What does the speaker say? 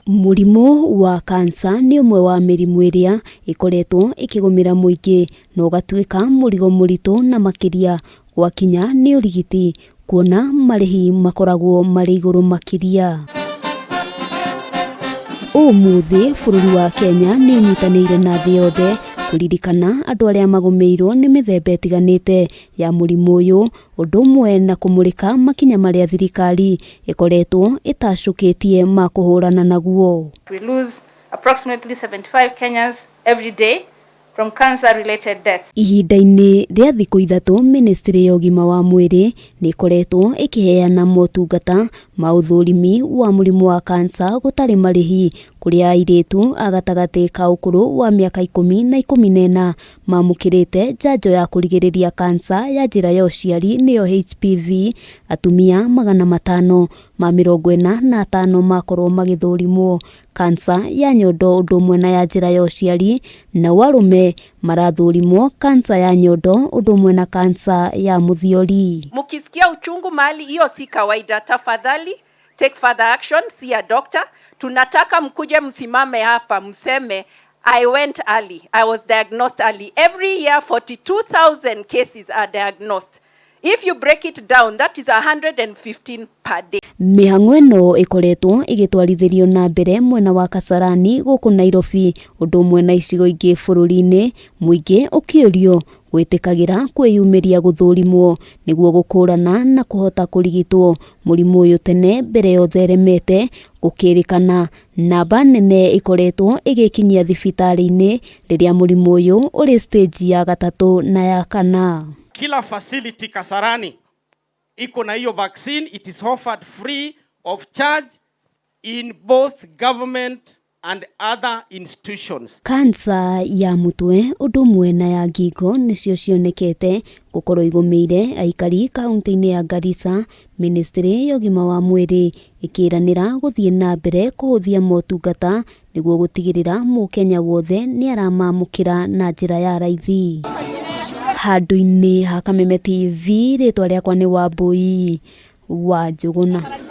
Mũrimũ wa kansa nĩ ũmwe wa mĩrimũ ĩrĩa ĩkoretwo ĩkĩgũmĩra mũingĩ na ũgatuĩka mũrigo mũritũ na makĩria gwakinya nĩ ũrigiti kuona marĩhi makoragwo marĩ igũrũ makĩria. Ũmũthĩ bũrũri wa Kenya nĩ ũnyitanĩire na thĩ yothe kũririkana andũ arĩa magũmĩirwo nĩ mĩthemba ĩtiganĩte ya mũrimũ ũyũ, ũndũ ũmwe na kũmũrĩka makinya marĩa thirikari ĩkoretwo ĩtacũkĩtie ma kũhũrana naguo. We lose approximately 75 Kenyans every day from cancer-related deaths. Ihinda-inĩ rĩa thikũ ithatũ ministry ya ũgima wa mwĩrĩ nĩ ĩkoretwo ĩkĩheana motungata ma ũthũrimi wa mũrimũ wa kansa gũtarĩ marĩhi kũrĩ airĩtu a gatagatĩ ka ũkũrũ wa mĩaka 14 na 14 mamũkĩrĩte njanjo ya kũrigĩrĩria kansa ya njĩra ya ũciari nĩyo HPV. Atumia 545 makorwo magĩthũrimwo kansa ya nyondo ũndũ ũmwe na ya njĩra ya ũciari, nao arũme marathũrimwo kansa ya nyondo ũndũ ũmwe na kansa ya mũthiori. Mkisikia uchungu mahali, hiyo si kawaida. Tafadhali take further action, see a doctor. Tunataka mkuje msimame hapa mseme, "I went early, I was diagnosed early." Every year 42,000 cases are diagnosed. If you break it down, that is 115 per day. Mĩhang'o ĩno ĩkoretwo ĩgĩtwarithĩrio na mbere mwena wa Kasarani gũkũ Nairobi ũndũ ũmwe na icigo ingĩ bũrũri-inĩ, mũingĩ ũkĩũrio gwĩtĩkagĩra kwĩyumĩria gũthũrimwo nĩguo gũkũrana na kũhota kũrigitwo mũrimũ ũyũ tene mbere ya ũtheremete. Gũkĩrĩkana namba nene ĩkoretwo ĩgĩkinyia thibitarĩ-inĩ rĩrĩa mũrimũ ũyũ ũrĩ stage ya gatatũ na ya kana. Kila facility Kasarani iko na hiyo vaccine. It is offered free of charge in both government and other institutions. Kansa ya mũtwe ũndũ ũmwe na ya ngingo nĩcio cionekete gũkorwo igũmĩire aikari kaunti-inĩ ya Garissa. Ministry ya ũgima wa mwĩrĩ ĩkĩranĩra gũthiĩ na mbere kũhũthia motungata nĩguo gũtigĩrĩra mũkenya wothe nĩ aramamũkĩra na njĩra ya raithi. Handũ-inĩ ha Kameme TV, rĩtwa rĩakwa nĩ Wambui wa Njũgũna.